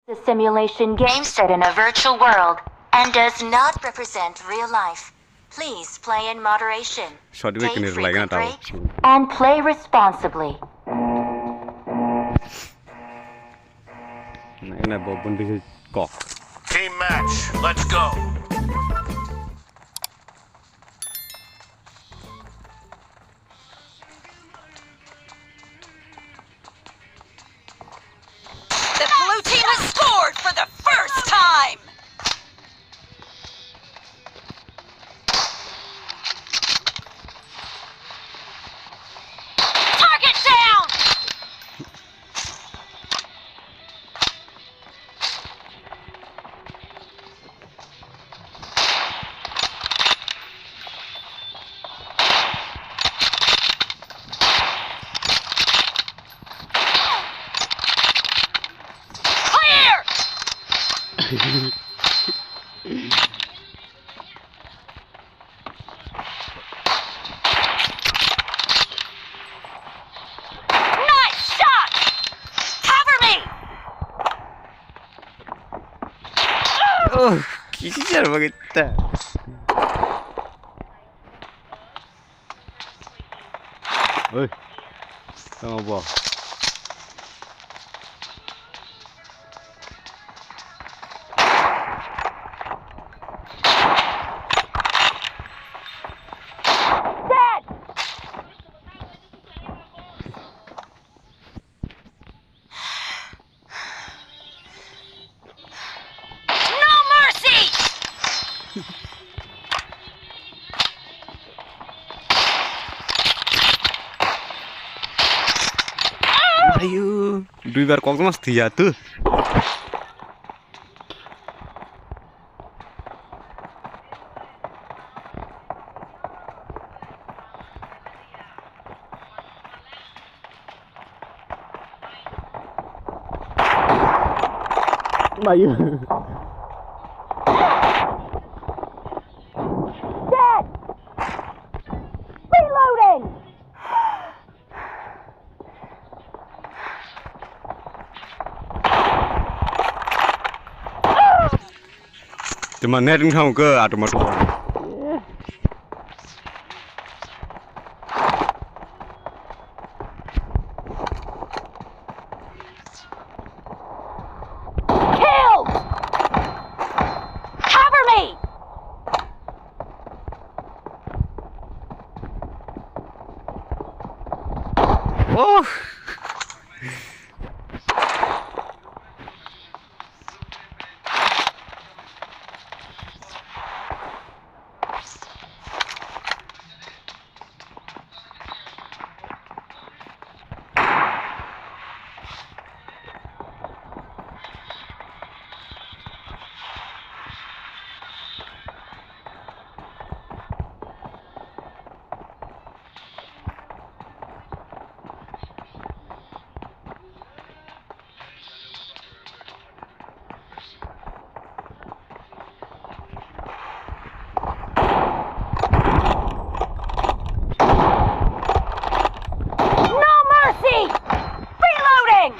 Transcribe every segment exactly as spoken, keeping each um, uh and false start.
A simulation game set in a virtual world and does not represent real life. Please play in moderation. Sodwi kini rwlaigana tabo. Take frequent breaks and play responsibly. Naina bo bundi kok. Team match, let's go. The blue team has scored for the first time. Target down. Clear! Nice shot! Cover me! Oh, kisi jar bagita. Oi. Tamo bo. No mercy! Ayo, duibar kok mas thia tu. Mayu. Dead! Reloading! Tuma net wngkha hwnkhe, ah, tuma tuma. Killed! Cover me! Oh! No mercy! Reloading!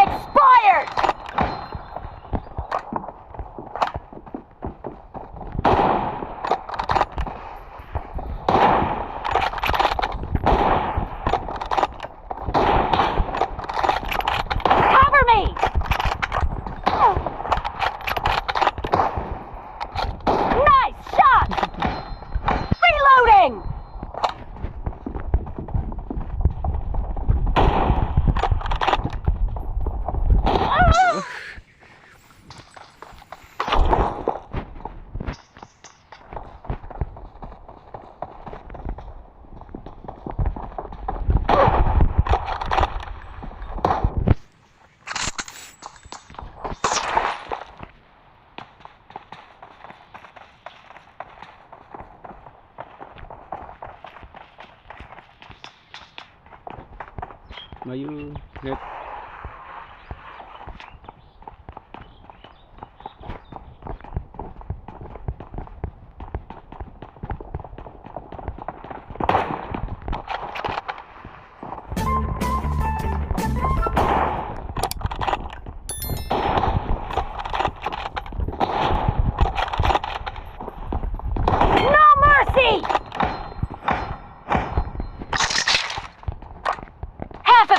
Expired! Cover me! Nice shot! Reloading! Mayu, net.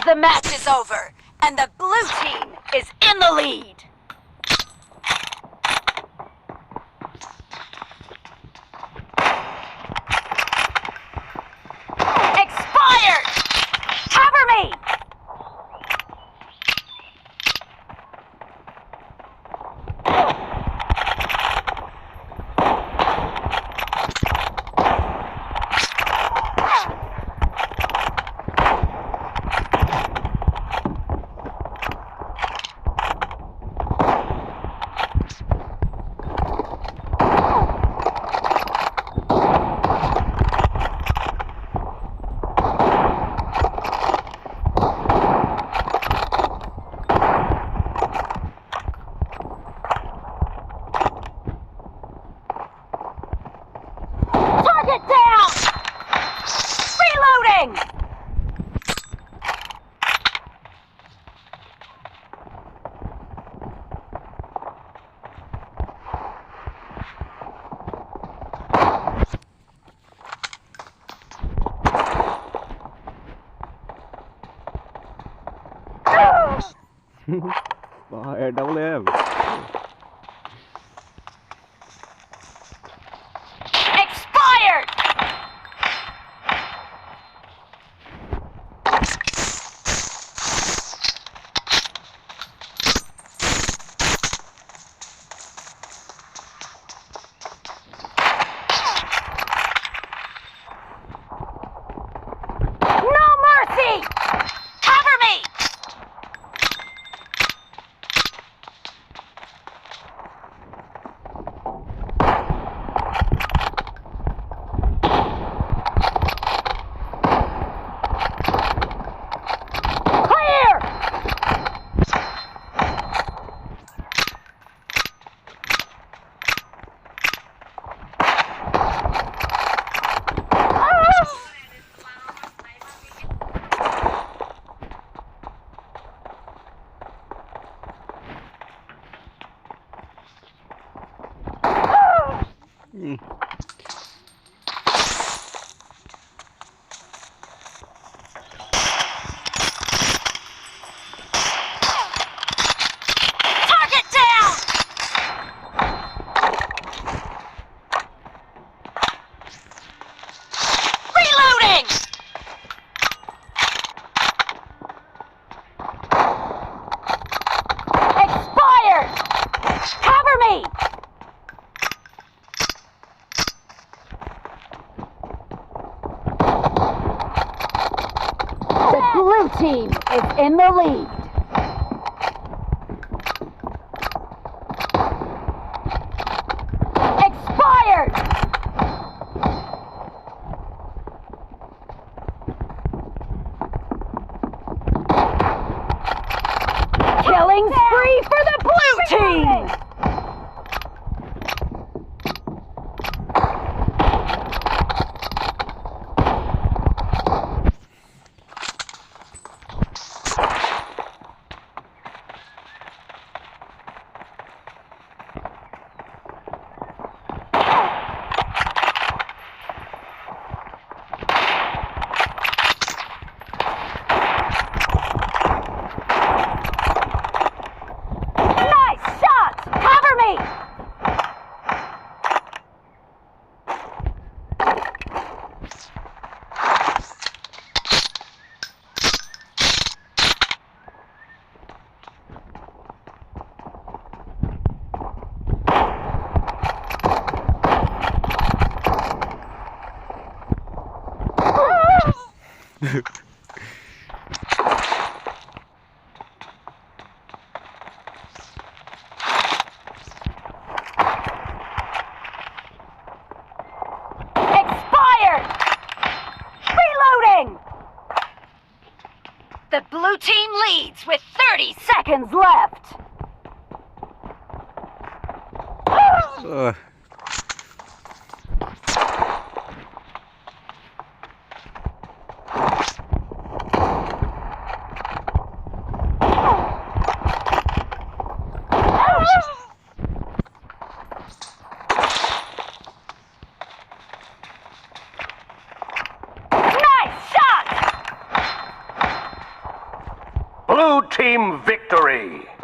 The match is over, and the blue team is in the lead. Expired! Cover me! Target down! Reloading! Bah, eh, double M. Expired! No mercy! Cover me! Clear! Target down! Reloading! Expired! Cover me! The blue team is in the lead. Expired! Killing spree for the blue team! Nice shot! Cover me! Expired! Reloading! The blue team leads with thirty seconds left. Ugh. Nice shot! victory.